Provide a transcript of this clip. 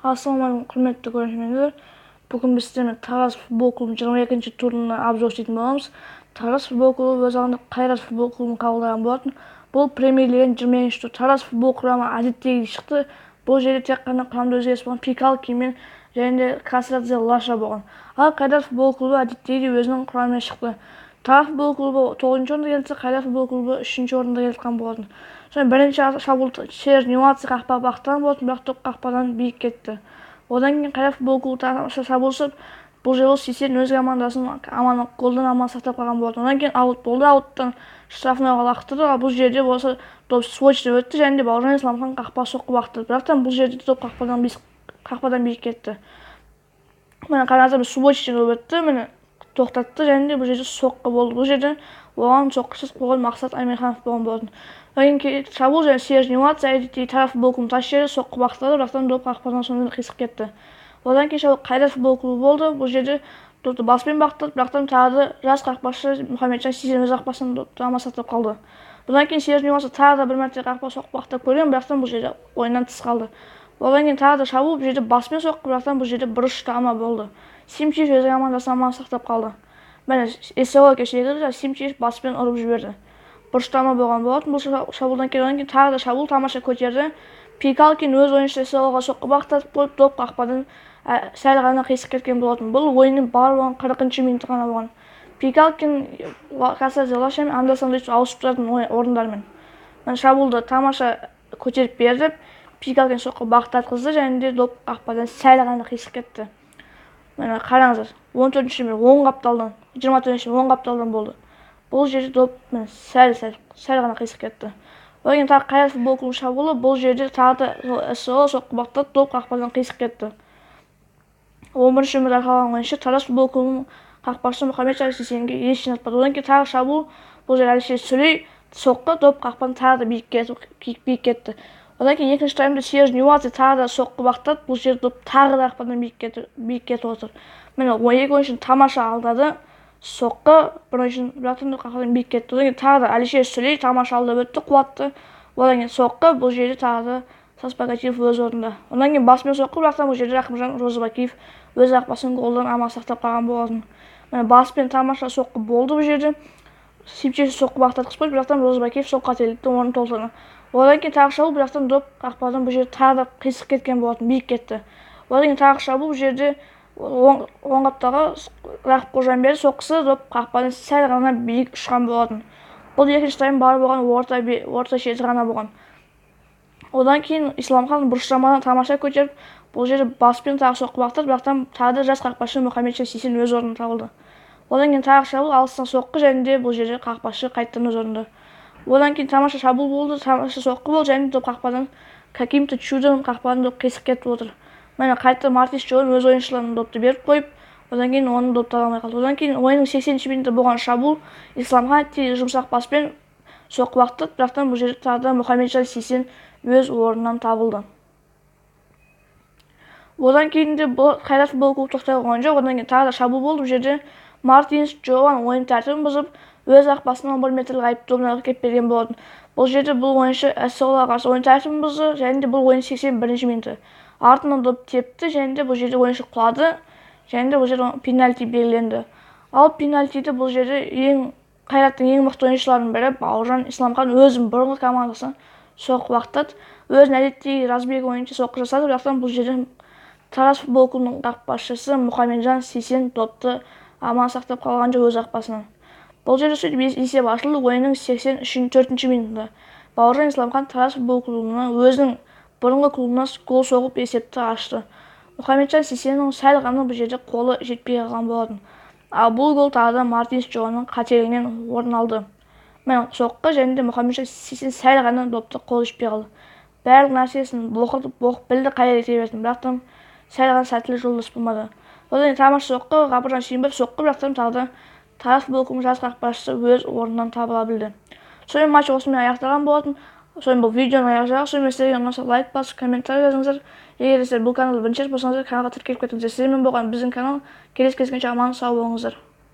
Ассалаумағалейкум, құрметті көрермендер. Бүгін біз сіздермен Тараз футбол клубының 22-ші турына обзор жасайтын боламыз. Тараз футбол клубы өз алдында Қайрат футбол клубын қабылдаған болатын. Бұл премьер-лиганың 22-ші тур. Тараз футбол құрамы әдеттегідей шықты. Бұл жерде тек қана құрамда өзгеріс болған Пикалкин мен және де Касрадзе Лаша болған. Ал Қайрат футбол клубы әдеттегідей өзінің құрамымен шықты. Тараз футбол клубы 9-шы орында келсе, Қайрат футбол клубы 3-ші орында келе жатқан болатын. Сонымен бірінші шабуыл Серж Нюаци қақпа бақтан болатын, бірақ топ қақпадан биік кетті. Одан кейін Қайрат футбол клубы тамаша шабуыл жасап, бұл жолы Сисен өз командасын аман голдан аман сақтап қалған болатын. Одан кейін аут болды, ауттан штрафнойға лақтырды, ал бұл жерде болса доп сводчный өтті және де Бауыржан Исламхан қақпа соққы бақты. Бірақтан бұл жерде доп қақпадан биік кетті. Міне қараңыздар, сводчный доп өтті, міне тоқтатты және де бұл жерде соққы болды. Бұл жерде оған соққысыз қойған Мақсат Амирханов болған болатын. Одан кейін шабуыл және Серж Нюаци әдетте Тараз футбол клубының тас жерде соққы бақтады, бірақтан доп қақпадан сонымен қисық кетті. Одан кейін шабуыл Қайрат футбол клубы болды. Бұл жерде допты баспен бақтады, бірақтан тағы да жас қақпашы Мұхамеджан Сисен өз қақпасынан допты аман сақтап қалды. Бұдан кейін Серж Нюаци тағы да бір мәрте қақпа соққы бақтап көрген, бірақтан бұл жерде ойыннан тыс қалды. Одан кейін тағы да шабуыл, бұл жерде баспен соққы, бірақтан бұл жерде бұрыш тама болды. Симчич өз командасын аман сақтап қалды. Міне Эсеола кешегі Симчич баспен ұрып жіберді. Бұрыштама болған болатын бұл шабуылдан кейін. Одан кейін тағы да шабуыл тамаша көтерді. Пикалкин өз ойыншысы Эсеолаға соққы бақтатып қойып, доп қақпадан сәл ғана қисық кеткен болатын. Бұл ойынның бар болған 40-шы минуты ғана болған. Пикалкин Касадзе Лашамен анда-санда ауысып тұратын орындармен. Міне шабуылды тамаша көтеріп берді. Пикалкин соққы бақтатқызды және де доп қақпадан сәл ғана қисық кетті. Міне қараңыздар, 14-ші минут оң қапталдан, 24-ші оң қапталдан болды. Бұл жерде доп міне сәл ғана қисық кетті. Одан кейін тағы Қайрат футбол клубы шабуылы, бұл жерде тағы да СО соққы бақтады, доп қақпадан қисық кетті. 11-ші минут арқалаған ойыншы Тараз футбол клубының қақпашысы Мұхамеджан Сисенге еш жинатпады. Одан кейін тағы шабуыл, бұл жерде Әлішер Сүлей соққы, доп қақпадан тағы да биік кетті. Одан кейін екінші таймда Серж Нюаци тағы да соққы бақтады, бұл жерде доп тағы да қақпадан биік кетіп отыр. Міне екі ойыншыны тамаша алдады. Соққы бір ойыншының бірақтан қақпадан биік кетті. Одан кейін тағы да Әлішер Сүлей тамаша алдап өтті, қуатты. Одан кейін соққы, бұл жерде тағы да Саспагатиев өз орнында. Одан кейін баспен соққы, бірақтан бұл жерде Рахымжан Розыбакиев өз қақпасын голдан аман сақтап қалған болатын. Міне баспен тамаша соққы болды бұл жерде. Сипчеш соққы бақтатқызып қойды, бірақтан Розыбакиев сол қателіктің орнын толтырды. Одан кейін тағы шабуыл, бірақтан доп қақпадан бұл жерде тағы да қисық кеткен болатын, биік кетті. Одан кейін тағы шабуыл, бұл жерде оң қапталға Рахып Қожамберді соққысы, доп қақпадан сәл ғана биік ұшқан болатын. Бұл екінші тайм бар болған орта шеті ғана болған. Одан кейін Исламхан бұрыштамадан тамаша көтеріп, бұл жерде баспен тағы соққы бақтады, бірақтан тағы да жас қақпашы Мұхамеджан Сисен өз орнын табылды. Одан кейін тағы шабуыл, алыстан соққы және де бұл жерде қақпашы қайтадан өз орнында. Одан кейін тамаша шабуыл болды, тамаша соққы болды және доп қақпадан каким-то чудом қақпадан доп қисық кетіп отыр. Міне қайта Мартис Джоан өз ойыншыларына допты беріп қойып, одан кейін оның допты ала алмай қалды. Одан кейін ойынның 80-ші минутында болған шабуыл, Исламхан тез жұмсақ баспен соққы бақты, бірақтан бұл жерде тағы да Мұхамеджан Сисен өз орнынан табылды. Одан кейін де бұл Қайрат футбол клубы тоқтай қойған жоқ. Одан кейін тағы да шабуыл болды. Бұл жерде Мартинс Джоан ойын тәртібін бұзып, өз қақпасынан 11 метрлік айып добына әкеліп берген болатын. Бұл жерде бұл ойыншы Эсеолаға қарсы ойын тәртібін бұзды және де бұл ойын 81-ші минуты. Артынан доп тепті және де бұл жерде ойыншы құлады және де бұл жерде пенальти белгіленді. Ал пенальтиді бұл жерде Қайраттың ең мықты ойыншыларының бірі Бауыржан Исламхан өзінің бұрынғы командасына соққы бақтады. Өзінің әдеттегі разбег ойыншы соққы жасады, бірақтан бұл жерде Тараз футбол клубының қақпашысы Мұхамеджан Сисен допты аман сақтап қалған жоқ өз қақпасынан. Бұл жерде сөйтіп есеп ашылды. Ойынның 84-ші минутында Бауыржан Исламхан Тараз футбол клубына өзінің бұрынғы клубына гол соғып есепті ашты. Мұхамеджан Сисеннің сәл ғана бұл жерде қолы жетпей қалған болатын. Ал бұл гол тағы да Мартинс Джоанның қателігінен орын алды. Міне соққы және де Мұхамеджан Сисен сәл ғана допты қолы жетпей қалды. Барлық нәрсесін боқып білді қай жерге тебетінін, бірақтан сәл ғана сәттілік жолдас болмады. Одан кейін тамаша соққы, Ғабыржан Сүйінбаев соққы, бірақтан тағы да Тараз футбол клубының жас қақпашысы өз орнынан табыла білді. Сонымен матч осымен аяқталған болатын. Сонымен бұл видеоның аяқ жағы. Сонымен сіздерге ұнаса лайк басып, комментарий жазыңыздар. Егер сіздер бұл каналда бірінші рет болсаңыздар, каналға тіркеліп кетіңіздер. Сіздермен болған біздің канал. Келесі кездескенше аман сау болыңыздар.